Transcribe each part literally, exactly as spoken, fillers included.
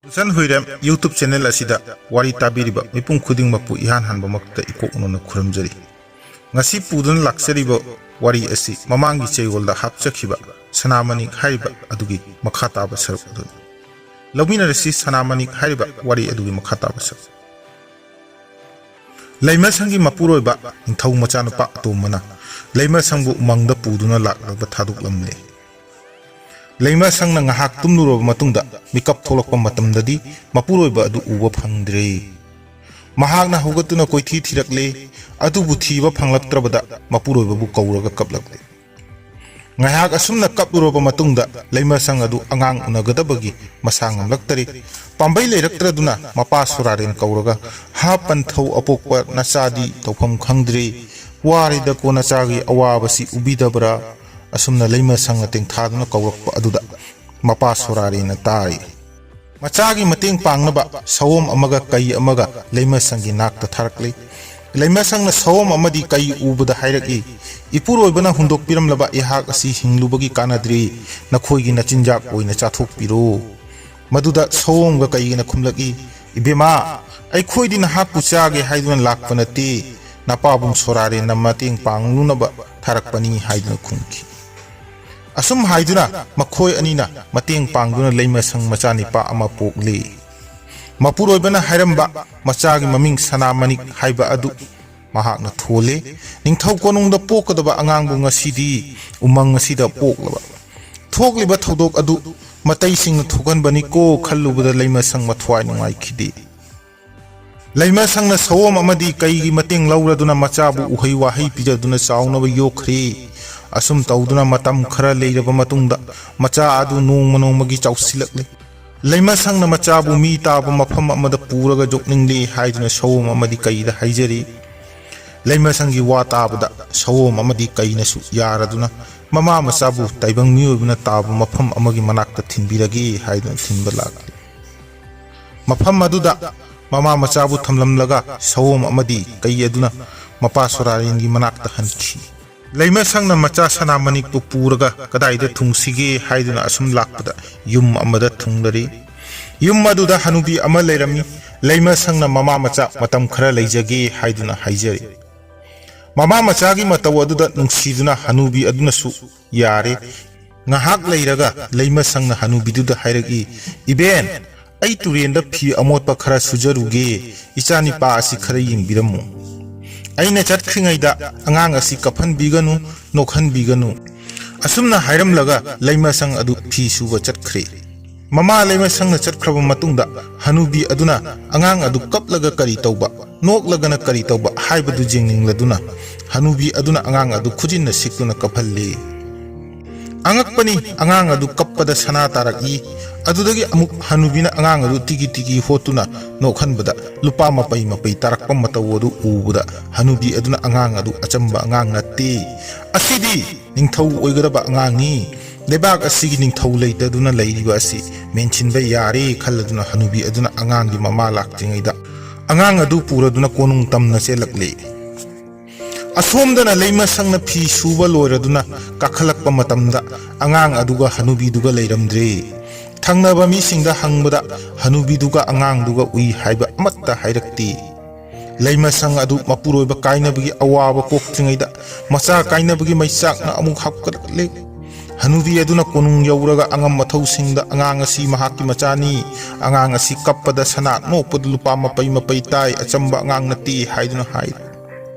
ꯒꯨꯜꯁꯟ ꯍꯨꯏꯔꯦꯝ YouTube channel ꯑꯁꯤꯗ ꯋꯥꯔꯤ ꯇꯥꯕꯤꯔꯤꯕ ꯃꯤꯄꯨꯝ ꯈꯨꯗꯤꯡꯃꯛꯄꯨ ꯏꯍꯥꯟ ꯍꯥꯟꯕꯃꯛꯇ ꯏꯀꯣꯛ ꯅꯣꯟꯅ ꯈꯨꯔꯨꯝꯖꯔꯤ꯫ ꯉꯁꯤ ꯄꯨꯗꯨꯅ ꯂꯥꯛꯆꯔꯤꯕ ꯋꯥꯔꯤ ꯑꯁꯤ ꯃꯃꯥꯡꯒꯤ ꯆꯌꯣꯜꯗ ꯍꯥꯞꯆꯈꯤꯕ ꯁꯅꯥꯃꯅꯤ ꯍꯥꯏꯔꯤꯕ ꯑꯗꯨꯒꯤ ꯃꯈꯥ ꯇꯥꯕ ꯁꯔꯨꯛ ꯑꯗꯨꯅꯤ꯫ ꯂꯧꯃꯤꯟꯅꯔꯁꯤ ꯁꯅꯥꯃꯅꯤ ꯍꯥꯏꯔꯤꯕ ꯋꯥꯔꯤ ꯑꯗꯨꯒꯤ ꯃꯈꯥ ꯇꯥꯕ ꯁꯔꯨꯛ꯫ ꯂꯩꯃꯁꯪꯒꯤ ꯃꯄꯨꯔꯣꯏꯕ ꯅꯤꯡꯊꯧ ꯃꯆꯥꯅꯨꯄꯥ ꯑꯇꯣꯝꯕꯅ ꯂꯩꯃꯁꯪꯕꯨ ꯎꯃꯪꯗ ꯄꯨꯗꯨꯅ ꯂꯥꯛꯂꯒ ꯊꯥꯗꯣꯛꯂꯝꯂꯦ꯫ ꯂꯩꯃꯁꯪꯅ ꯉꯥꯏꯍꯥꯛ ꯇꯨꯝꯂꯨꯔꯕ ꯃꯇꯨꯡꯗ ꯃꯤꯀꯞ ꯊꯣꯛꯂꯛꯄ ꯃꯇꯝꯗꯗꯤ ꯃꯄꯨꯔꯣꯏꯕ ꯑꯗꯨ ꯎꯕ ꯐꯪꯗ꯭ꯔꯦ꯫ ꯃꯍꯥꯛꯅ ꯍꯧꯒꯠꯇꯨꯅ ꯀꯣꯏꯊꯤ ꯊꯤꯔꯛꯂꯦ, ꯑꯗꯨꯕꯨ ꯊꯤꯕ ꯐꯪꯂꯛꯇ꯭ꯔꯕꯗ ꯃꯄꯨꯔꯣꯏꯕꯕꯨ ꯀꯧꯔꯒ ꯀꯞꯂꯛꯂꯦ꯫ ꯉꯥꯏꯍꯥꯛ ꯑꯁꯨꯝꯅ ꯀꯞꯂꯨꯔꯕ ꯃꯇꯨꯡꯗ ꯂꯩꯃꯁꯪ ꯑꯗꯨ ꯑꯉꯥꯡ ꯎꯅꯒꯗꯕꯒꯤ ꯃꯁꯥ ꯉꯝꯂꯛꯇꯔꯦ꯫ ꯄꯥꯝꯕꯩ ꯂꯩꯔꯛꯇ꯭ꯔꯗꯨꯅ ꯃꯄꯥ ꯁꯣꯔꯥꯔꯦꯟ ꯀꯧꯔꯒ, "ꯍꯥ ꯄꯟꯊꯧ ꯑꯄꯣꯛꯄ ꯅꯆꯥꯗꯤ ꯇꯧꯐꯝ ꯈꯪꯗ꯭ꯔꯦ꯫ ꯋꯥꯔꯦꯗꯀꯣ ꯅꯆꯥꯒꯤ ꯑꯋꯥꯕꯁꯤ ꯎꯕꯤꯗꯕ꯭ꯔꯥ?" ꯑꯁꯨꯝꯅ ꯂꯩꯃꯁꯪꯅ ꯇꯦꯡꯊꯥꯗꯨꯅ ꯀꯧꯔꯛꯄ ꯑꯗꯨꯗ ꯃꯄꯥ ꯁꯣꯔꯥꯔꯦꯟꯅ ꯇꯥꯔꯦ꯫ ꯃꯆꯥꯒꯤ ꯃꯇꯦꯡ ꯄꯥꯡꯅꯕ ꯁꯑꯣꯝ ꯑꯃꯒ ꯀꯩ ꯑꯃꯒ ꯂꯩꯃꯁꯪꯒꯤ ꯅꯥꯛꯇ ꯊꯥꯔꯛꯂꯤ꯫ ꯂꯩꯃꯁꯪꯅ ꯁꯑꯣꯝ ꯑꯃꯗꯤ ꯀꯩ ꯎꯕꯗ ꯍꯥꯏꯔꯛꯏ, "ꯏꯄꯨꯔꯣꯏꯕꯅ ꯍꯨꯟꯗꯣꯛꯄꯤꯔꯝꯂꯕ ꯑꯩꯍꯥꯛ ꯑꯁꯤ ꯍꯤꯡꯂꯨꯕꯒꯤ ꯀꯥꯟꯅꯗ꯭ꯔꯦ, ꯅꯈꯣꯏꯒꯤ ꯅꯆꯤꯟꯖꯥꯛ ꯑꯣꯏꯅ ꯆꯥꯊꯣꯛꯄꯤꯔꯣ꯫" ꯃꯗꯨꯗ ꯁꯑꯣꯝꯒ ꯀꯩꯒꯅ ꯈꯨꯝꯂꯛꯏ, "ꯏꯕꯦꯝꯃ, ꯑꯩꯈꯣꯏꯗꯤ ꯅꯍꯥꯛꯄꯨ ꯆꯥꯒꯦ ꯍꯥꯏꯗꯨꯅ ꯂꯥꯛꯄ ꯅꯠꯇꯦ, ꯅꯄꯥꯕꯨꯡ ꯁꯣꯔꯥꯔꯦꯟꯅ ꯃꯇꯦꯡ ꯄꯥꯡꯂꯨꯅꯕ ꯊꯥꯔꯛꯄꯅꯤ" ꯍꯥꯏꯗꯨꯅ ꯈꯨꯝꯈꯤ꯫ ꯑꯁꯨꯝ ꯍꯥꯏꯗꯨꯅ ꯃꯈꯣꯏ ꯑꯅꯤꯅ ꯃꯇꯦꯡ ꯄꯥꯡꯗꯨꯅ ꯂꯩꯃꯁꯪ ꯃꯆꯥꯅꯤꯄꯥ ꯑꯃ ꯄꯣꯛꯂꯤ꯫ ꯃꯄꯨꯔꯣꯏꯕꯅ ꯍꯥꯏꯔꯝꯕ ꯃꯆꯥꯒꯤ ꯃꯃꯤꯡ ꯁꯅꯥꯃꯅꯤꯛ ꯍꯥꯏꯕ ꯑꯗꯨ ꯃꯍꯥꯛꯅ ꯊꯣꯜꯂꯤ꯫ ꯅꯤꯡꯊꯧ ꯀꯣꯅꯨꯡꯗ ꯄꯣꯛꯀꯗꯕ ꯑꯉꯥꯡꯕꯨ ꯉꯁꯤꯗꯤ ꯎꯃꯪ ꯑꯁꯤꯗ ꯄꯣꯛꯂꯕ꯫ ꯊꯣꯛꯂꯤꯕ ꯊꯧꯗꯣꯛ ꯑꯗꯨ ꯃꯇꯩꯁꯤꯡꯅ ꯊꯣꯛꯍꯟꯕꯅꯤꯀꯣ ꯈꯜꯂꯨꯕꯗ ꯂꯩꯃꯁꯪ ꯃꯊ꯭ꯋꯥꯏ ꯅꯨꯡꯉꯥꯏꯈꯤꯗꯦ꯫ ꯂꯩꯃꯁꯪꯅ ꯁꯑꯣꯝ ꯑꯃꯗꯤ ꯀꯩꯒꯤ ꯃꯇꯦꯡ ꯂꯧꯔꯗꯨꯅ ꯃꯆꯥꯕꯨ ꯎꯍꯩ ꯋꯥꯍꯩ ꯄꯤꯖꯗꯨꯅ ꯆꯥꯎꯅꯕ ꯌꯣꯛꯈ꯭ꯔꯦ꯫ ꯑꯁꯨꯝ ꯇꯧꯗꯨꯅ ꯃꯇꯝ ꯈꯔ ꯂꯩꯔꯕ ꯃꯇꯨꯡꯗ ꯃꯆꯥ ꯑꯗꯨ ꯅꯣꯡꯃ ꯅꯣꯡꯃꯒꯤ ꯆꯥꯎꯁꯤꯜꯂꯛꯂꯦ꯫ ꯂꯩꯃꯁꯪꯅ ꯃꯆꯥꯕꯨ ꯃꯤ ꯇꯥꯕ ꯃꯐꯝ ꯑꯃꯗ ꯄꯨꯔꯒ ꯌꯣꯛꯅꯤꯡꯂꯦ ꯍꯥꯏꯗꯨꯅ ꯁꯑꯣꯝ ꯑꯃꯗꯤ ꯀꯩꯗ ꯍꯥꯏꯖꯔꯤ꯫ ꯂꯩꯃꯁꯪꯒꯤ ꯋꯥ ꯇꯥꯕꯗ ꯁꯑꯣꯝ ꯑꯃꯗꯤ ꯀꯩꯅꯁꯨ ꯌꯥꯔꯗꯨꯅ ꯃꯃꯥ ꯃꯆꯥꯕꯨ ꯇꯥꯏꯕꯪ ꯃꯤꯑꯣꯏꯕꯅ ꯇꯥꯕ ꯃꯐꯝ ꯑꯃꯒꯤ ꯃꯅꯥꯛꯇ ꯊꯤꯟꯕꯤꯔꯒꯦ ꯍꯥꯏꯗꯨꯅ ꯊꯤꯟꯕ ꯂꯥꯛꯂꯤ꯫ ꯃꯐꯝ ꯑꯗꯨꯗ ꯃꯃꯥ ꯃꯆꯥꯕꯨ ꯊꯝꯂꯝꯂꯒ ꯁꯑꯣꯝ ꯑꯃꯗꯤ ꯀꯩ ꯑꯗꯨꯅ ꯃꯄꯥ ꯁꯣꯔꯥꯔꯦꯟꯒꯤ ꯃꯅꯥꯛꯇ ꯍꯟꯈꯤ꯫ ꯂꯩꯃꯁꯪꯅ ꯃꯆꯥ ꯁꯅꯥꯃꯅꯤꯛꯄꯨ ꯄꯨꯔꯒ ꯀꯗꯥꯏꯗ ꯊꯨꯡꯁꯤꯒꯦ ꯍꯥꯏꯗꯨꯅ ꯑꯁꯨꯝ ꯂꯥꯛꯄꯗ ꯌꯨꯝ ꯑꯃꯗ ꯊꯨꯡꯂꯔꯤ꯫ ꯌꯨꯝ ꯑꯗꯨꯗ ꯍꯅꯨꯕꯤ ꯑꯃ ꯂꯩꯔꯝꯃꯤ꯫ ꯂꯩꯃꯁꯪꯅ ꯃꯃꯥ ꯃꯆꯥ ꯃꯇꯝ ꯈꯔ ꯂꯩꯖꯒꯦ ꯍꯥꯏꯗꯨꯅ ꯍꯥꯏꯖꯔꯦ꯫ ꯃꯃꯥ ꯃꯆꯥꯒꯤ ꯃꯇꯧ ꯑꯗꯨꯗ ꯅꯨꯡꯁꯤꯗꯨꯅ ꯍꯅꯨꯕꯤ ꯑꯗꯨꯅꯁꯨ ꯌꯥꯔꯦ꯫ ꯉꯥꯏꯍꯥꯛ ꯂꯩꯔꯒ ꯂꯩꯃꯁꯪꯅ ꯍꯅꯨꯕꯤꯗꯨꯗ ꯍꯥꯏꯔꯛꯏ, "ꯏꯕꯦꯟ, ꯑꯩ ꯇꯨꯔꯦꯟꯗ ꯐꯤ ꯑꯃꯣꯠꯄ ꯈꯔ ꯁꯨꯖꯔꯨꯒꯦ, ꯏꯆꯥꯅꯤꯄꯥ ꯑꯁꯤ ꯈꯔ ꯌꯦꯡꯕꯤꯔꯝꯃꯨ꯫ ꯑꯩꯅ ꯆꯠꯈ꯭ꯔꯤꯉꯩꯗ ꯑꯉꯥꯡ ꯑꯁꯤ ꯀꯞꯍꯟꯕꯤꯒꯅꯨ, ꯅꯣꯛꯍꯟꯕꯤꯒꯅꯨ"꯫ ꯑꯁꯨꯝꯅ ꯍꯥꯏꯔꯝꯂꯒ ꯂꯩꯃꯁꯪ ꯑꯗꯨ ꯐꯤ ꯁꯨꯕ ꯆꯠꯈ꯭ꯔꯦ꯫ ꯃꯃꯥ ꯂꯩꯃꯁꯪꯅ ꯆꯠꯈ꯭ꯔꯕ ꯃꯇꯨꯡꯗ ꯍꯅꯨꯕꯤ ꯑꯗꯨꯅ ꯑꯉꯥꯡ ꯑꯗꯨ ꯀꯞꯂꯒ ꯀꯔꯤ ꯇꯧꯕ, ꯅꯣꯛꯂꯒꯅ ꯀꯔꯤ ꯇꯧꯕ ꯍꯥꯏꯕꯗꯨ ꯌꯦꯡꯅꯤꯡꯂꯗꯨꯅ ꯍꯅꯨꯕꯤ ꯑꯗꯨꯅ ꯑꯉꯥꯡ ꯑꯗꯨ ꯈꯨꯖꯤꯟꯅ ꯁꯤꯛꯇꯨꯅ ꯀꯞꯍꯜꯂꯤ꯫ ꯑꯉꯛꯄꯅꯤ, ꯑꯉꯥꯡ ꯑꯗꯨ ꯀꯞꯄꯗ ꯁꯅꯥ ꯇꯥꯔꯛꯏ꯫ ꯑꯗꯨꯗꯒꯤ ꯑꯃꯨꯛ ꯍꯅꯨꯕꯤꯅ ꯑꯉꯥꯡ ꯑꯗꯨ ꯇꯤꯒꯤ ꯇꯤꯒꯤ ꯍꯣꯠꯇꯨꯅ ꯅꯣꯛꯍꯟꯕꯗ ꯂꯨꯄꯥ ꯃꯄꯩ ꯃꯄꯩ ꯇꯥꯔꯛꯄ ꯃꯇꯧ ꯑꯗꯨ ꯎꯕꯗ ꯍꯅꯨꯕꯤ ꯑꯗꯨꯅ ꯑꯉꯥꯡ ꯑꯗꯨ ꯑꯆꯝꯕ ꯑꯉꯥꯡ ꯅꯠꯇꯦ, ꯑꯁꯤꯗꯤ ꯅꯤꯡꯊꯧ ꯑꯣꯏꯒꯗꯕ ꯑꯉꯥꯡꯅꯤ, ꯂꯩꯕꯥꯛ ꯑꯁꯤꯒꯤ ꯅꯤꯡꯊꯧ ꯂꯩꯇꯗꯨꯅ ꯂꯩꯔꯤꯕ ꯑꯁꯤ ꯃꯦꯟꯁꯤꯟꯕ ꯌꯥꯔꯦ ꯈꯜꯂꯗꯨꯅ ꯍꯅꯨꯕꯤ ꯑꯗꯨꯅ ꯑꯉꯥꯡꯒꯤ ꯃꯃꯥ ꯂꯥꯛꯇ꯭ꯔꯤꯉꯩꯗ ꯑꯉꯥꯡ ꯑꯗꯨ ꯄꯨꯔꯗꯨꯅ ꯀꯣꯅꯨꯡ ꯇꯝꯅ ꯆꯦꯜꯂꯛꯂꯦ꯫ ꯑꯁꯣꯝꯗꯅ ꯂꯩꯃꯁꯪꯅ ꯐꯤ ꯁꯨꯕ ꯂꯣꯏꯔꯗꯨꯅ ꯀꯥꯈꯠꯂꯛꯄ ꯃꯇꯝꯗ ꯑꯉꯥꯡ ꯑꯗꯨꯒ ꯍꯅꯨꯕꯤꯗꯨꯒ ꯂꯩꯔꯝꯗ꯭ꯔꯦ꯫ ꯊꯪꯅꯕ ꯃꯤꯁꯤꯡꯗ ꯍꯪꯕꯗ ꯍꯅꯨꯕꯤꯗꯨꯒ ꯑꯉꯥꯡꯗꯨꯒ ꯎꯏ ꯍꯥꯏꯕ ꯑꯃꯠꯇ ꯍꯥꯏꯔꯛꯇꯦ꯫ ꯂꯩꯃꯁꯪ ꯑꯗꯨ ꯃꯄꯨꯔꯣꯏꯕ ꯀꯥꯏꯅꯕꯒꯤ ꯑꯋꯥꯕ ꯀꯣꯛꯇ꯭ꯔꯤꯉꯩꯗ ꯃꯆꯥ ꯀꯥꯏꯅꯕꯒꯤ ꯃꯩꯆꯥꯛꯅ ꯑꯃꯨꯛ ꯍꯥꯞꯀꯠꯂꯛꯂꯦ꯫ ꯍꯅꯨꯕꯤ ꯑꯗꯨꯅ ꯀꯣꯅꯨꯡ ꯌꯧꯔꯒ ꯑꯉꯝ ꯑꯊꯧꯁꯤꯡꯗ "ꯑꯉꯥꯡ ꯑꯁꯤ ꯃꯍꯥꯛꯀꯤ ꯃꯆꯥꯅꯤ, ꯑꯉꯥꯡ ꯑꯁꯤ ꯀꯞꯄꯗ ꯁꯅꯥ, ꯅꯣꯛꯄꯗ ꯂꯨꯄꯥ ꯃꯄꯩ ꯃꯄꯩ ꯇꯥꯏ, ꯑꯆꯝꯕ ꯑꯉꯥꯡ ꯅꯠꯇꯦ" ꯍꯥꯏꯗꯨꯅ ꯍꯥꯏ꯫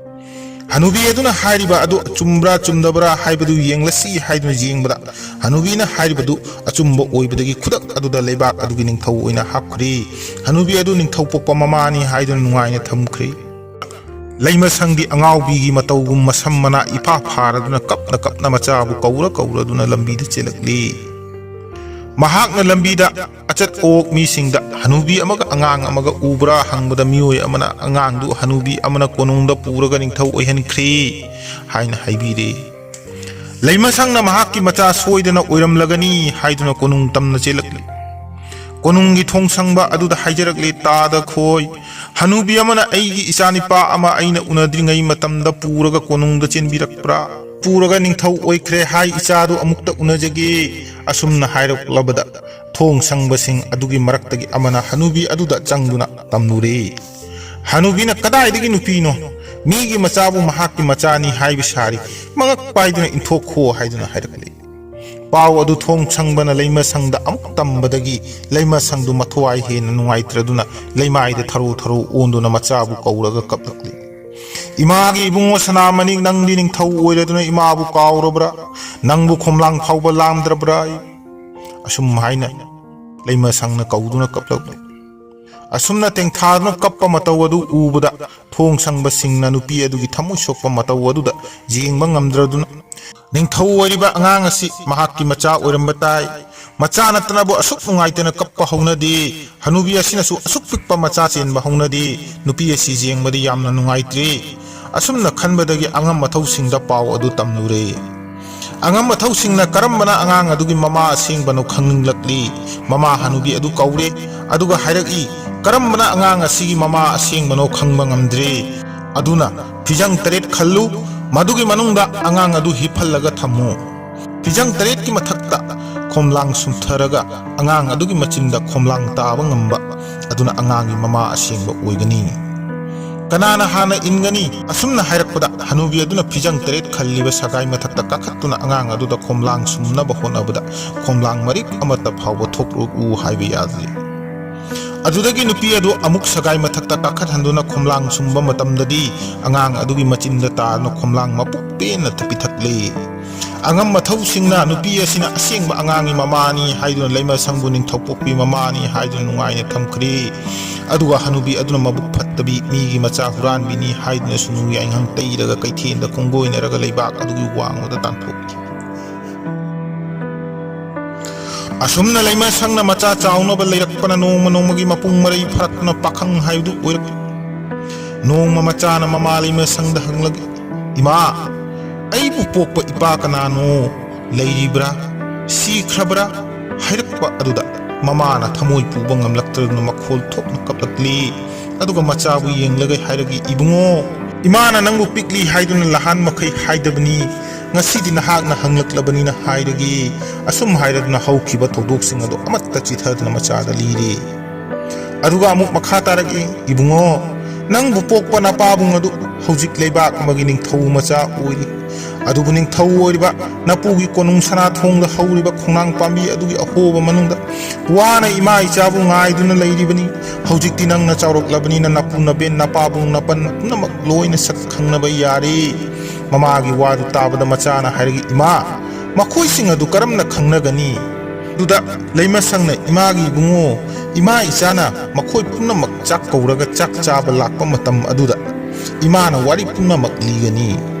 ꯍꯅꯨꯕꯤ ꯑꯗꯨꯅ ꯍꯥꯏꯔꯤꯕ ꯑꯗꯨ ꯑꯆꯨꯝꯕ꯭ꯔꯥ ꯆꯨꯝꯗꯕ꯭ꯔꯥ ꯍꯥꯏꯕꯗꯨ ꯌꯦꯡꯂꯁꯤ ꯍꯥꯏꯗꯨꯅ ꯌꯦꯡꯕꯗ, ꯍꯅꯨꯕꯤꯅ ꯍꯥꯏꯔꯤꯕꯗꯨ ꯑꯆꯨꯝꯕ ꯑꯣꯏꯕꯗꯒꯤ ꯈꯨꯗꯛ ꯑꯗꯨꯗ ꯂꯩꯕꯥꯛ ꯑꯗꯨꯒꯤ ꯅꯤꯡꯊꯧ ꯑꯣꯏꯅ ꯍꯥꯞꯈ꯭ꯔꯦ꯫ ꯍꯅꯨꯕꯤ ꯑꯗꯨ ꯅꯤꯡꯊꯧ ꯄꯣꯛꯄ ꯃꯃꯥꯅꯤ ꯍꯥꯏꯗꯨꯅ ꯅꯨꯡꯉꯥꯏꯅ ꯊꯝꯈ꯭ꯔꯦ꯫ ꯂꯩꯃꯁꯪꯗꯤ ꯑꯉꯥꯎꯕꯤꯒꯤ ꯃꯇꯧꯒꯨꯝ ꯃꯁꯝ ꯃꯅꯥ ꯏꯐꯥ ꯐꯥꯔꯗꯨꯅ ꯀꯞꯅ ꯀꯞꯅ ꯃꯆꯥꯕꯨ ꯀꯧꯔ ꯀꯧꯔꯗꯨꯅ ꯂꯝꯕꯤꯗ ꯆꯦꯜꯂꯛꯂꯤ꯫ ꯃꯍꯥꯛꯅ ꯂꯝꯕꯤꯗ ꯑꯆꯠ ꯑꯋꯣꯛ ꯃꯤꯁꯤꯡꯗ "ꯍꯅꯨꯕꯤ ꯑꯃꯒ ꯑꯉꯥꯡ ꯑꯃꯒ ꯎꯕ꯭ꯔꯥ?" ꯍꯪꯕꯗ ꯃꯤꯑꯣꯏ ꯑꯃꯅ ꯑꯉꯥꯡꯗꯨ ꯍꯅꯨꯕꯤ ꯑꯃꯅ ꯀꯣꯅꯨꯡꯗ ꯄꯨꯔꯒ ꯅꯤꯡꯊꯧ ꯑꯣꯏꯍꯟꯈ꯭ꯔꯦ ꯍꯥꯏꯅ ꯍꯥꯏꯕꯤꯔꯦ꯫ ꯂꯩꯃꯁꯪꯅ ꯃꯍꯥꯛꯀꯤ ꯃꯆꯥ ꯁꯣꯏꯗꯅ ꯑꯣꯏꯔꯝꯂꯒꯅꯤ ꯍꯥꯏꯗꯨꯅ ꯀꯣꯅꯨꯡ ꯇꯝꯅ ꯆꯦꯜꯂꯛꯂꯤ꯫ ꯀꯣꯅꯨꯡꯒꯤ ꯊꯣꯡ ꯁꯪꯕ ꯑꯗꯨꯗ ꯍꯥꯏꯖꯔꯛꯂꯦ, "ꯇꯥꯗ ꯈꯣꯏ, ꯍꯅꯨꯕꯤ ꯑꯃꯅ ꯑꯩꯒꯤ ꯏꯆꯥꯅꯤꯄꯥ ꯑꯃ ꯑꯩꯅ ꯎꯅꯗ꯭ꯔꯤꯉꯩ ꯃꯇꯝꯗ ꯄꯨꯔꯒ ꯀꯣꯅꯨꯡꯗ ꯆꯦꯟꯕꯤꯔꯛꯄ꯭ꯔꯥ?" ꯄꯨꯔꯒ ꯅꯤꯡꯊꯧ ꯑꯣꯏꯈ꯭ꯔꯦ ꯍꯥꯏ, ꯏꯆꯥꯗꯨ ꯑꯃꯨꯛꯇ ꯎꯅꯖꯒꯦ꯫ ꯑꯁꯨꯝꯅ ꯍꯥꯏꯔꯛꯂꯕꯗ ꯊꯣꯡ ꯁꯪꯕꯁꯤꯡ ꯑꯗꯨꯒꯤ ꯃꯔꯛꯇꯒꯤ ꯑꯃꯅ ꯍꯅꯨꯕꯤ ꯑꯗꯨꯗ ꯆꯪꯗꯨꯅ ꯇꯝꯂꯨꯔꯦ꯫ ꯍꯅꯨꯕꯤꯅ, "ꯀꯗꯥꯏꯗꯒꯤ ꯅꯨꯄꯤꯅꯣ? ꯃꯤꯒꯤ ꯃꯆꯥꯕꯨ ꯃꯍꯥꯛꯀꯤ ꯃꯆꯥꯅꯤ ꯍꯥꯏꯕ ꯁꯥꯔꯤ꯫ ꯃꯉꯛ ꯄꯥꯏꯗꯨꯅ ꯏꯟꯊꯣꯛꯈꯣ" ꯍꯥꯏꯗꯨꯅ ꯍꯥꯏꯔꯛꯂꯦ꯫ ꯄꯥꯎ ꯑꯗꯨ ꯊꯣꯡ ꯁꯪꯕꯅ ꯂꯩꯃꯁꯪꯗ ꯑꯃꯨꯛ ꯇꯝꯕꯗꯒꯤ ꯂꯩꯃꯁꯪꯗꯨ ꯃꯊ꯭ꯋꯥꯏ ꯍꯦꯟꯅ ꯅꯨꯡꯉꯥꯏꯇ꯭ꯔꯗꯨꯅ ꯂꯩꯃꯥꯏꯗ ꯊꯔꯣ ꯊꯔꯣ ꯑꯣꯟꯗꯨꯅ ꯃꯆꯥꯕꯨ ꯀꯧꯔꯒ ꯀꯞꯂꯛꯂꯤ꯫ "ꯏꯃꯥꯒꯤ ꯏꯕꯨꯡꯉꯣ ꯁꯅꯥꯃꯅꯤ, ꯅꯪꯗꯤ ꯅꯤꯡꯊꯧ ꯑꯣꯏꯔꯗꯨꯅ ꯏꯃꯥꯕꯨ ꯀꯥꯎꯔꯕ꯭ꯔꯥ? ꯅꯪꯕꯨ ꯈꯣꯝꯂꯥꯡ ꯐꯥꯎꯕ ꯂꯥꯝꯗ꯭ꯔꯕ꯭ꯔꯥ?" ꯑꯁꯨꯝ ꯍꯥꯏꯅ ꯂꯩꯃꯁꯪꯅ ꯀꯧꯗꯨꯅ ꯀꯞꯂꯛꯂꯤ꯫ ꯑꯁꯨꯝꯅ ꯇꯦꯡꯊꯥꯗꯨꯅ ꯀꯞꯄ ꯃꯇꯧ ꯑꯗꯨ ꯎꯕꯗ ꯊꯣꯡ ꯁꯪꯕꯁꯤꯡꯅ ꯅꯨꯄꯤ ꯑꯗꯨꯒꯤ ꯊꯃꯣꯏ ꯁꯣꯛꯄ ꯃꯇꯧ ꯑꯗꯨꯗ ꯌꯦꯡꯕ ꯉꯝꯗ꯭ꯔꯗꯨꯅ, "ꯅꯤꯡꯊꯧ ꯑꯣꯏꯔꯤꯕ ꯑꯉꯥꯡ ꯑꯁꯤ ꯃꯍꯥꯛꯀꯤ ꯃꯆꯥ ꯑꯣꯏꯔꯝꯕ ꯇꯥꯏ꯫ ꯃꯆꯥ ꯅꯠꯇꯅꯕꯨ ꯑꯁꯨꯛ ꯅꯨꯡꯉꯥꯏꯇꯅ ꯀꯞꯄ ꯍꯧꯅꯗꯦ꯫ ꯍꯅꯨꯕꯤ ꯑꯁꯤꯅꯁꯨ ꯑꯁꯨꯛ ꯄꯤꯛꯄ ꯃꯆꯥ ꯆꯦꯟꯕ ꯍꯧꯅꯗꯦ꯫ ꯅꯨꯄꯤ ꯑꯁꯤ ꯌꯦꯡꯕꯗꯤ ꯌꯥꯝꯅ ꯅꯨꯡꯉꯥꯏꯇ꯭ꯔꯦ"꯫ ꯑꯁꯨꯝꯅ ꯈꯟꯕꯗꯒꯤ ꯑꯉꯝ ꯑꯊꯧꯁꯤꯡꯗ ꯄꯥꯎ ꯑꯗꯨ ꯇꯝꯂꯨꯔꯦ꯫ ꯑꯉꯝ ꯑꯊꯧꯁꯤꯡꯅ ꯀꯔꯝꯕꯅ ꯑꯉꯥꯡ ꯑꯗꯨꯒꯤ ꯃꯃꯥ ꯑꯁꯦꯡꯕꯅꯣ ꯈꯪꯅꯤꯡꯂꯛꯂꯤ꯫ ꯃꯃꯥ ꯍꯅꯨꯕꯤ ꯑꯗꯨ ꯀꯧꯔꯦ, ꯑꯗꯨꯒ ꯍꯥꯏꯔꯛꯏ, "ꯀꯔꯝꯕꯅ ꯑꯉꯥꯡ ꯑꯁꯤꯒꯤ ꯃꯃꯥ ꯑꯁꯦꯡꯕꯅꯣ ꯈꯪꯕ ꯉꯝꯗ꯭ꯔꯦ꯫ ꯑꯗꯨꯅ ꯐꯤꯖꯪ ꯇꯔꯦꯠ ꯈꯜꯂꯨ, ꯃꯗꯨꯒꯤ ꯃꯅꯨꯡꯗ ꯑꯉꯥꯡ ꯑꯗꯨ ꯍꯤꯞꯍꯜꯂꯒ ꯊꯝꯃꯨ꯫ ꯐꯤꯖꯪ ꯇꯔꯦꯠꯀꯤ ꯃꯊꯛꯇ ꯈꯣꯝꯂꯥꯡ ꯁꯨꯝꯊꯔꯒ ꯑꯉꯥꯡ ꯑꯗꯨꯒꯤ ꯃꯆꯤꯟꯗ ꯈꯣꯝꯂꯥꯡ ꯇꯥꯕ ꯉꯝꯕ ꯑꯗꯨꯅ ꯑꯉꯥꯡꯒꯤ ꯃꯃꯥ ꯑꯁꯦꯡꯕ ꯑꯣꯏꯒꯅꯤ꯫ ꯀꯅꯥꯅ ꯍꯥꯟꯅ ꯏꯟꯒꯅꯤ?" ꯑꯁꯨꯝꯅ ꯍꯥꯏꯔꯛꯄꯗ ꯍꯅꯨꯕꯤ ꯑꯗꯨꯅ ꯐꯤꯖꯪ ꯇꯔꯦꯠ ꯈꯜꯂꯤꯕ ꯁꯒꯥꯏ ꯃꯊꯛꯇ ꯀꯥꯈꯠꯇꯨꯅ ꯑꯉꯥꯡ ꯑꯗꯨꯗ ꯈꯣꯝꯂꯥꯡ ꯁꯨꯝꯅꯕ ꯍꯣꯠꯅꯕꯗ ꯈꯣꯝꯂꯥꯡ ꯃꯔꯤꯛ ꯑꯃꯠꯇ ꯐꯥꯎꯕ ꯊꯣꯛꯂꯛꯎ ꯍꯥꯏꯕ ꯌꯥꯗ꯭ꯔꯤ꯫ ꯑꯗꯨꯗꯒꯤ ꯅꯨꯄꯤ ꯑꯗꯨ ꯑꯃꯨꯛ ꯁꯒꯥꯏ ꯃꯊꯛꯇ ꯀꯥꯈꯠꯍꯟꯗꯨꯅ ꯈꯣꯝꯂꯥꯡ ꯁꯨꯝꯕ ꯃꯇꯝꯗꯗꯤ ꯑꯉꯥꯡ ꯑꯗꯨꯒꯤ ꯃꯆꯤꯟꯗ ꯇꯥꯗꯨꯅ ꯈꯣꯝꯂꯥꯡ ꯃꯄꯨꯛ ꯄꯦꯟꯅ ꯄꯤꯊꯛꯂꯦ꯫ ꯑꯉꯝ ꯑꯊꯧꯁꯤꯡꯅ ꯅꯨꯄꯤ ꯑꯁꯤꯅ ꯑꯁꯦꯡꯕ ꯑꯉꯥꯡꯒꯤ ꯃꯃꯥꯅꯤ ꯍꯥꯏꯗꯨꯅ ꯂꯩꯃꯁꯪꯕꯨ ꯅꯤꯡꯊꯧꯄꯣꯛꯄꯤ ꯃꯃꯥꯅꯤ ꯍꯥꯏꯗꯨꯅ ꯅꯨꯡꯉꯥꯏꯅ ꯊꯝꯈ꯭ꯔꯦ꯫ ꯑꯗꯨꯒ ꯍꯅꯨꯕꯤ ꯑꯗꯨꯅ ꯃꯕꯨꯛ ꯐꯠꯇꯕꯤ, ꯃꯤꯒꯤ ꯃꯆꯥ ꯍꯨꯔꯥꯟꯕꯤꯅꯤ ꯍꯥꯏꯗꯨꯅ ꯁꯨꯅꯨ ꯌꯥꯏꯉꯪ ꯇꯩꯔꯒ ꯀꯩꯊꯦꯜꯗ ꯈꯣꯡꯒꯣꯏꯅꯔꯒ ꯂꯩꯕꯥꯛ ꯑꯗꯨꯒꯤ ꯋꯥꯡꯃꯗ ꯇꯥꯟꯊꯣꯛꯈꯤ꯫ ꯑꯁꯨꯝꯅ ꯂꯩꯃꯁꯪꯅ ꯃꯆꯥ ꯆꯥꯎꯅꯕ ꯂꯩꯔꯛꯄꯅ ꯅꯣꯡꯃ ꯅꯣꯡꯃꯒꯤ ꯃꯄꯨꯡ ꯃꯔꯩ ꯐꯥꯔꯛꯇꯨꯅ ꯄꯥꯈꯪ ꯍꯥꯏꯕꯗꯨ ꯑꯣꯏꯔꯛꯏ꯫ ꯅꯣꯡꯃ ꯃꯆꯥꯅ ꯃꯃꯥ ꯂꯩꯃꯁꯪꯗ ꯍꯪꯂꯛꯏ, "ꯏꯃꯥ, ꯑꯩꯕꯨ ꯄꯣꯛꯄ ꯏꯄꯥ ꯀꯅꯥꯅꯣ? ꯂꯩꯔꯤꯕ꯭ꯔꯥ? ꯁꯤꯈ꯭ꯔꯕ꯭ꯔꯥ?" ꯍꯥꯏꯔꯛꯄ ꯑꯗꯨꯗ ꯃꯃꯥꯅ ꯊꯃꯣꯏ ꯄꯨꯕ ꯉꯝꯂꯛꯇꯗꯨꯅ ꯃꯈꯣꯜ ꯊꯣꯛꯅ ꯀꯞꯂꯛꯂꯤ꯫ ꯑꯗꯨꯒ ꯃꯆꯥꯕꯨ ꯌꯦꯡꯂꯒ ꯍꯥꯏꯔꯛꯏ, "ꯏꯕꯨꯡꯉꯣ, ꯏꯃꯥꯅ ꯅꯪꯕꯨ ꯄꯤꯛꯂꯤ ꯍꯥꯏꯗꯨꯅ ꯂꯍꯥꯟ ꯃꯈꯩ ꯍꯥꯏꯗꯕꯅꯤ꯫ ꯉꯁꯤꯗꯤ ꯅꯍꯥꯛꯅ ꯍꯪꯂꯛꯂꯕꯅꯤꯅ ꯍꯥꯏꯔꯒꯦ꯫ ꯑꯁꯨꯝ ꯍꯥꯏꯔꯗꯨꯅ ꯍꯧꯈꯤꯕ ꯊꯧꯗꯣꯛꯁꯤꯡ ꯑꯗꯨ ꯑꯃꯠꯇ ꯆꯤꯊꯗꯅ ꯃꯆꯥꯗ ꯂꯤꯔꯦ꯫ ꯑꯗꯨꯒ ꯑꯃꯨꯛ ꯃꯈꯥ ꯇꯥꯔꯛꯏ, "ꯏꯕꯨꯡꯉꯣ, ꯅꯪꯕꯨ ꯄꯣꯛꯄ ꯅꯄꯥꯕꯨꯡ ꯑꯗꯨ ꯍꯧꯖꯤꯛ ꯂꯩꯕꯥꯛ ꯑꯃꯒꯤ ꯅꯤꯡꯊꯧ ꯃꯆꯥ ꯑꯣꯏꯔꯤ꯫ ꯑꯗꯨꯕꯨ ꯅꯤꯡꯊꯧ ꯑꯣꯏꯔꯤꯕ ꯅꯄꯨꯒꯤ ꯀꯣꯅꯨꯡ ꯁꯅꯥꯊꯣꯡꯗ ꯍꯧꯔꯤꯕ ꯈꯣꯡꯅꯥꯡ ꯄꯥꯝꯕꯤ ꯑꯗꯨꯒꯤ ꯑꯍꯣꯕ ꯃꯅꯨꯡꯗ ꯋꯥꯅ ꯏꯃꯥ ꯏꯆꯥꯕꯨ ꯉꯥꯏꯗꯨꯅ ꯂꯩꯔꯤꯕꯅꯤ꯫ ꯍꯧꯖꯤꯛꯇꯤ ꯅꯪꯅ ꯆꯥꯎꯔꯛꯂꯕꯅꯤꯅ ꯅꯄꯨ ꯅꯕꯦꯟ ꯅꯄꯥꯕꯨꯡ ꯅꯄꯟ ꯄꯨꯝꯅꯃꯛ ꯂꯣꯏꯅ ꯁꯛ ꯈꯪꯅꯕ ꯌꯥꯔꯦ꯫" ꯃꯃꯥꯒꯤ ꯋꯥꯗꯨ ꯇꯥꯕꯗ ꯃꯆꯥꯅ ꯍꯥꯏꯔꯛꯏ, "ꯏꯃꯥ, ꯃꯈꯣꯏꯁꯤꯡ ꯑꯗꯨ ꯀꯔꯝꯅ ꯈꯪꯅꯒꯅꯤ?" ꯑꯗꯨꯗ ꯂꯩꯃꯁꯪꯅ, "ꯏꯃꯥꯒꯤ ꯏꯕꯨꯡꯉꯣ, ꯏꯃꯥ ꯏꯆꯥꯅ ꯃꯈꯣꯏ ꯄꯨꯝꯅꯃꯛ ꯆꯥꯛ ꯀꯧꯔꯒ ꯆꯥꯛ ꯆꯥꯕ ꯂꯥꯛꯄ ꯃꯇꯝ ꯑꯗꯨꯗ ꯏꯃꯥꯅ ꯋꯥꯔꯤ ꯄꯨꯝꯅꯃꯛ ꯂꯤꯒꯅꯤ꯫"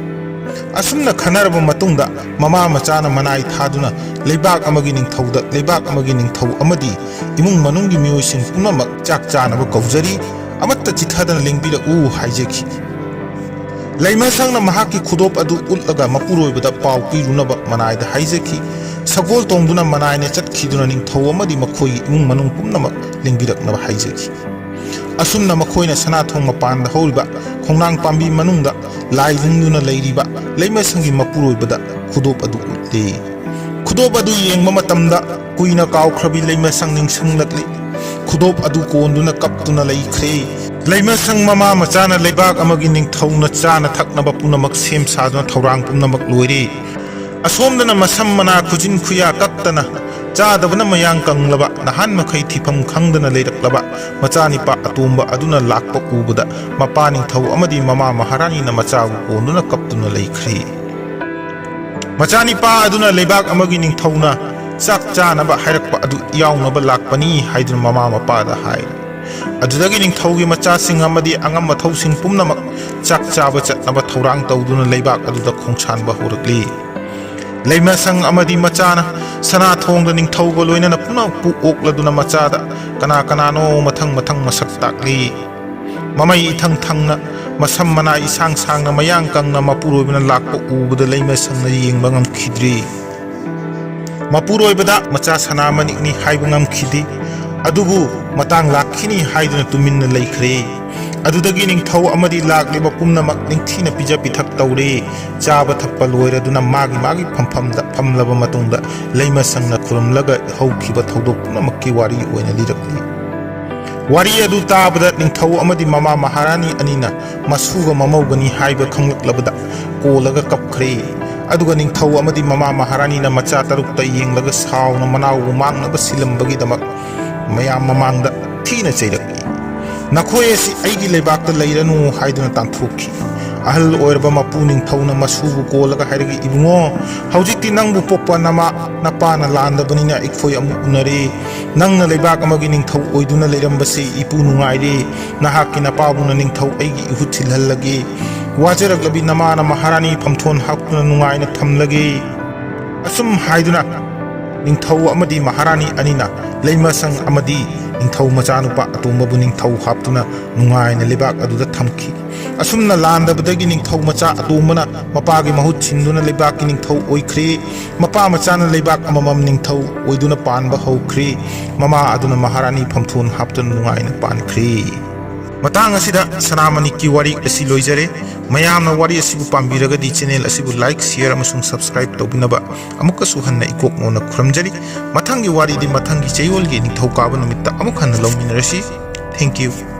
ꯑꯁꯨꯝꯅ ꯈꯟꯅꯔꯕ ꯃꯇꯨꯡꯗ ꯃꯃꯥ ꯃꯆꯥꯅ ꯃꯅꯥꯏ ꯊꯥꯗꯨꯅ ꯂꯩꯕꯥꯛ ꯑꯃꯒꯤ ꯅꯤꯡꯊꯧꯗ, ꯂꯩꯕꯥꯛ ꯑꯃꯒꯤ ꯅꯤꯡꯊꯧ ꯑꯃꯗꯤ ꯏꯃꯨꯡ ꯃꯅꯨꯡꯒꯤ ꯃꯤꯑꯣꯏꯁꯤꯡ ꯄꯨꯝꯅꯃꯛ ꯆꯥꯛ ꯆꯥꯅꯕ ꯀꯧꯖꯔꯤ, ꯑꯃꯠꯇ ꯆꯤꯊꯗꯅ ꯂꯦꯡꯕꯤꯔꯛꯎ ꯍꯥꯏꯖꯈꯤ꯫ ꯂꯩꯃꯁꯪꯅ ꯃꯍꯥꯛꯀꯤ ꯈꯨꯗꯣꯞ ꯑꯗꯨ ꯎꯠꯂꯒ ꯃꯄꯨꯔꯣꯏꯕꯗ ꯄꯥꯎ ꯄꯤꯔꯨꯅꯕ ꯃꯅꯥꯏꯗ ꯍꯥꯏꯖꯈꯤ꯫ ꯁꯒꯣꯜ ꯇꯣꯡꯗꯨꯅ ꯃꯅꯥꯏꯅ ꯆꯠꯈꯤꯗꯨꯅ ꯅꯤꯡꯊꯧ ꯑꯃꯗꯤ ꯃꯈꯣꯏꯒꯤ ꯏꯃꯨꯡ ꯃꯅꯨꯡ ꯄꯨꯝꯅꯃꯛ ꯂꯦꯡꯕꯤꯔꯛꯅꯕ ꯍꯥꯏꯖꯈꯤ꯫ ꯑꯁꯨꯝꯅ ꯃꯈꯣꯏꯅ ꯁꯅꯥꯊꯣꯡ ꯃꯄꯥꯟꯗ ꯍꯧꯔꯤꯕ ꯈꯣꯡꯅꯥꯡ ꯄꯥꯝꯕꯤ ꯃꯅꯨꯡꯗ ꯂꯥꯏ ꯅꯤꯡꯗꯨꯅ ꯂꯩꯔꯤꯕ ꯂꯩꯃꯁꯪꯒꯤ ꯃꯄꯨꯔꯣꯏꯕꯗ ꯈꯨꯗꯣꯞ ꯑꯗꯨ ꯎꯠꯂꯤ꯫ ꯈꯨꯗꯣꯞ ꯑꯗꯨ ꯌꯦꯡꯕ ꯃꯇꯝꯗ ꯀꯨꯏꯅ ꯀꯥꯎꯈ꯭ꯔꯕꯤ ꯂꯩꯃꯁꯪ ꯅꯤꯡꯁꯤꯡꯂꯛꯂꯤ꯫ ꯈꯨꯗꯣꯞ ꯑꯗꯨ ꯀꯣꯟꯗꯨꯅ ꯀꯞꯇꯨꯅ ꯂꯩꯈ꯭ꯔꯦ꯫ ꯂꯩꯃꯁꯪ ꯃꯃꯥ ꯃꯆꯥꯅ ꯂꯩꯕꯥꯛ ꯑꯃꯒꯤ ꯅꯤꯡꯊꯧꯅ ꯆꯥꯅ ꯊꯛꯅꯕ ꯄꯨꯝꯅꯃꯛ ꯁꯦꯝ ꯁꯥꯗꯨꯅ ꯊꯧꯔꯥꯡ ꯄꯨꯝꯅꯃꯛ ꯂꯣꯏꯔꯦ꯫ ꯑꯁꯣꯝꯗꯅ ꯃꯁꯝ ꯃꯅꯥ ꯈꯨꯖꯤꯟ ꯈꯨꯌꯥ ꯀꯛꯇꯅ ꯆꯥꯗꯕꯅ ꯃꯌꯥꯡ ꯀꯪꯂꯕ, ꯅꯍꯥꯟ ꯃꯈꯩ ꯊꯤꯐꯝ ꯈꯪꯗꯅ ꯂꯩꯔꯛꯂꯕ ꯃꯆꯥꯅꯤꯄꯥ ꯑꯇꯣꯝꯕ ꯑꯗꯨꯅ ꯂꯥꯛꯄ ꯎꯕꯗ ꯃꯄꯥ ꯅꯤꯡꯊꯧ ꯑꯃꯗꯤ ꯃꯃꯥ ꯃꯍꯥꯔꯥꯅꯤꯅ ꯃꯆꯥꯕꯨ ꯀꯣꯟꯗꯨꯅ ꯀꯞꯇꯨꯅ ꯂꯩꯈ꯭ꯔꯦ꯫ ꯃꯆꯥꯅꯤꯄꯥ ꯑꯗꯨꯅ ꯂꯩꯕꯥꯛ ꯑꯃꯒꯤ ꯅꯤꯡꯊꯧꯅ ꯆꯥꯛ ꯆꯥꯅꯕ ꯍꯥꯏꯔꯛꯄ ꯑꯗꯨ ꯌꯥꯎꯅꯕ ꯂꯥꯛꯄꯅꯤ ꯍꯥꯏꯗꯨꯅ ꯃꯃꯥ ꯃꯄꯥꯗ ꯍꯥꯏ꯫ ꯑꯗꯨꯗꯒꯤ ꯅꯤꯡꯊꯧꯒꯤ ꯃꯆꯥꯁꯤꯡ ꯑꯃꯗꯤ ꯑꯉꯝ ꯑꯊꯧꯁꯤꯡ ꯄꯨꯝꯅꯃꯛ ꯆꯥꯛ ꯆꯥꯕ ꯆꯠꯅꯕ ꯊꯧꯔꯥꯡ ꯇꯧꯗꯨꯅ ꯂꯩꯕꯥꯛ ꯑꯗꯨꯗ ꯈꯣꯡꯁꯥꯟꯕ ꯍꯧꯔꯛꯂꯤ꯫ ꯂꯩꯃꯁꯪ ꯑꯃꯗꯤ ꯃꯆꯥꯅ ꯁꯅꯥ ꯊꯣꯡꯗ ꯅꯤꯡꯊꯧꯒ ꯂꯣꯏꯅꯅ ꯄꯨꯝꯅꯃꯛꯄꯨ ꯑꯣꯛꯂꯗꯨꯅ ꯃꯆꯥꯗ ꯀꯅꯥ ꯀꯅꯥꯅꯣ ꯃꯊꯪ ꯃꯊꯪ ꯃꯁꯛ ꯇꯥꯛꯂꯤ꯫ ꯃꯃꯩ ꯏꯊꯪ ꯊꯪꯅ, ꯃꯁꯝ ꯃꯅꯥ ꯏꯁꯥꯡ ꯁꯥꯡꯅ, ꯃꯌꯥꯡ ꯀꯪꯅ ꯃꯄꯨꯔꯣꯏꯕꯅ ꯂꯥꯛꯄ ꯎꯕꯗ ꯂꯩꯃꯁꯪꯅ ꯌꯦꯡꯕ ꯉꯝꯈꯤꯗ꯭ꯔꯤ꯫ ꯃꯄꯨꯔꯣꯏꯕꯗ ꯃꯆꯥ ꯁꯅꯥ ꯃꯅꯤꯛꯅꯤ ꯍꯥꯏꯕ ꯉꯝꯈꯤꯗꯦ꯫ ꯑꯗꯨꯕꯨ ꯃꯇꯥꯡ ꯂꯥꯛꯈꯤꯅꯤ ꯍꯥꯏꯗꯨꯅ ꯇꯨꯃꯤꯟꯅ ꯂꯩꯈ꯭ꯔꯦ꯫ ꯑꯗꯨꯗꯒꯤ ꯅꯤꯡꯊꯧ ꯑꯃꯗꯤ ꯂꯥꯛꯂꯤꯕ ꯄꯨꯝꯅꯃꯛ ꯅꯤꯡꯊꯤꯅ ꯄꯤꯖ ꯄꯤꯊꯛ ꯇꯧꯔꯦ꯫ ꯆꯥꯕ ꯊꯛꯄ ꯂꯣꯏꯔꯗꯨꯅ ꯃꯥꯒꯤ ꯃꯥꯒꯤ ꯐꯝꯐꯝꯗ ꯐꯝꯂꯕ ꯃꯇꯨꯡꯗ, ꯂꯩꯃꯁꯪꯅ ꯈꯨꯔꯨꯝꯂꯒ ꯍꯧꯈꯤꯕ ꯊꯧꯗꯣꯛ ꯄꯨꯝꯅꯃꯛꯀꯤ ꯋꯥꯔꯤ ꯑꯣꯏꯅ ꯂꯤꯔꯛꯂꯤ꯫ ꯋꯥꯔꯤ ꯑꯗꯨ ꯇꯥꯕꯗ ꯅꯤꯡꯊꯧ ꯑꯃꯗꯤ ꯃꯃꯥ ꯃꯍꯥꯔꯥꯅꯤ ꯑꯅꯤꯅ ꯃꯁꯨꯒ ꯃꯃꯧꯒꯅꯤ ꯍꯥꯏꯕ ꯈꯪꯂꯛꯂꯕꯗ ꯀꯣꯜꯂꯒ ꯀꯞꯈ꯭ꯔꯦ꯫ ꯑꯗꯨꯒ ꯅꯤꯡꯊꯧ ꯑꯃꯗꯤ ꯃꯃꯥ ꯃꯍꯥꯔꯥꯅꯤꯅ ꯃꯆꯥ ꯇꯔꯨꯛꯇ ꯌꯦꯡꯂꯒ ꯁꯥꯎꯅ ꯃꯅꯥꯎꯕꯨ ꯃꯥꯡꯅꯕ ꯁꯤꯜꯂꯝꯕꯒꯤꯗꯃꯛ ꯃꯌꯥꯝ ꯃꯃꯥꯡꯗ ꯊꯤꯅ ꯆꯩꯔꯛꯏ꯫ "ꯅꯈꯣꯏ ꯑꯁꯤ ꯑꯩꯒꯤ ꯂꯩꯕꯥꯛꯇ ꯂꯩꯔꯅꯨ" ꯍꯥꯏꯗꯨꯅ ꯇꯥꯟꯊꯣꯛꯈꯤ꯫ ꯑꯍꯜ ꯑꯣꯏꯔꯕ ꯃꯄꯨ ꯅꯤꯡꯊꯧꯅ ꯃꯁꯨꯕꯨ ꯀꯣꯜꯂꯒ ꯍꯥꯏꯔꯛꯏ, "ꯏꯕꯨꯡꯉꯣ, ꯍꯧꯖꯤꯛꯇꯤ ꯅꯪꯕꯨ ꯄꯣꯛꯄ ꯅꯃꯥ ꯅꯄꯥꯅ ꯂꯥꯟꯗꯕꯅꯤꯅ ꯑꯩꯈꯣꯏ ꯑꯃꯨꯛ ꯎꯅꯔꯦ꯫ ꯅꯪꯅ ꯂꯩꯕꯥꯛ ꯑꯃꯒꯤ ꯅꯤꯡꯊꯧ ꯑꯣꯏꯗꯨꯅ ꯂꯩꯔꯝꯕꯁꯤ ꯏꯄꯨ ꯅꯨꯡꯉꯥꯏꯔꯦ꯫ ꯅꯍꯥꯛꯀꯤ ꯅꯄꯥꯕꯨꯅ ꯅꯤꯡꯊꯧ ꯑꯩꯒꯤ ꯏꯍꯨꯠ ꯁꯤꯜꯍꯜꯂꯒꯦ꯫ ꯋꯥꯖꯔꯛꯂꯕꯤ ꯅꯃꯥꯅ ꯃꯍꯥꯔꯥꯅꯤ ꯐꯝꯊꯣꯟ ꯍꯥꯞꯇꯨꯅ ꯅꯨꯡꯉꯥꯏꯅ ꯊꯝꯂꯒꯦ"꯫ ꯑꯁꯨꯝ ꯍꯥꯏꯗꯨꯅ ꯅꯤꯡꯊꯧ ꯑꯃꯗꯤ ꯃꯍꯥꯔꯥꯅꯤ ꯑꯅꯤꯅ ꯂꯩꯃꯁꯪ ꯑꯃꯗꯤ ꯅꯤꯡꯊꯧ ꯃꯆꯥꯅꯨꯄꯥ ꯑꯇꯣꯝꯕꯕꯨ ꯅꯤꯡꯊꯧ ꯍꯥꯞꯇꯨꯅ ꯅꯨꯡꯉꯥꯏꯅ ꯂꯩꯕꯥꯛ ꯑꯗꯨꯗ ꯊꯝꯈꯤ꯫ ꯑꯁꯨꯝꯅ ꯂꯥꯟꯗꯕꯗꯒꯤ ꯅꯤꯡꯊꯧ ꯃꯆꯥ ꯑꯇꯣꯝꯕꯅ ꯃꯄꯥꯒꯤ ꯃꯍꯨꯠ ꯁꯤꯟꯗꯨꯅ ꯂꯩꯕꯥꯛꯀꯤ ꯅꯤꯡꯊꯧ ꯑꯣꯏꯈ꯭ꯔꯦ꯫ ꯃꯄꯥ ꯃꯆꯥꯅ ꯂꯩꯕꯥꯛ ꯑꯃꯃꯝ ꯅꯤꯡꯊꯧ ꯑꯣꯏꯗꯨꯅ ꯄꯥꯟꯕ ꯍꯧꯈ꯭ꯔꯦ꯫ ꯃꯃꯥ ꯑꯗꯨꯅ ꯃꯍꯥꯔꯥꯅꯤ ꯐꯝꯊꯣꯟ ꯍꯥꯞꯇꯨꯅ ꯅꯨꯡꯉꯥꯏꯅ ꯄꯥꯟꯈ꯭ꯔꯦ꯫ ꯃꯇꯥꯡ ꯑꯁꯤꯗ ꯁꯅꯥꯃꯅꯤꯛꯀꯤ ꯋꯥꯔꯤ ꯑꯁꯤ ꯂꯣꯏꯖꯔꯦ꯫ ꯃꯌꯥꯝꯅ ꯋꯥꯔꯤ ꯑꯁꯤꯕꯨ ꯄꯥꯝꯕꯤꯔꯒꯗꯤ channel ꯑꯁꯤꯕꯨ like, share ꯑꯃꯁꯨꯡ subscribe ꯇꯧꯕꯤꯅꯕ ꯑꯃꯨꯛꯀꯁꯨ ꯍꯟꯅ ꯏꯀꯣꯛ ꯅꯣꯟꯅ ꯈꯨꯔꯨꯝꯖꯔꯤ꯫ ꯃꯊꯪꯒꯤ ꯋꯥꯔꯤꯗꯤ ꯃꯊꯪꯒꯤ ꯆꯌꯣꯜꯒꯤ ꯅꯤꯡꯊꯧꯀꯥꯕ ꯅꯨꯃꯤꯠꯇ ꯑꯃꯨꯛ ꯍꯟꯅ ꯂꯧꯃꯤꯟꯅꯔꯁꯤ꯫ Thank you꯫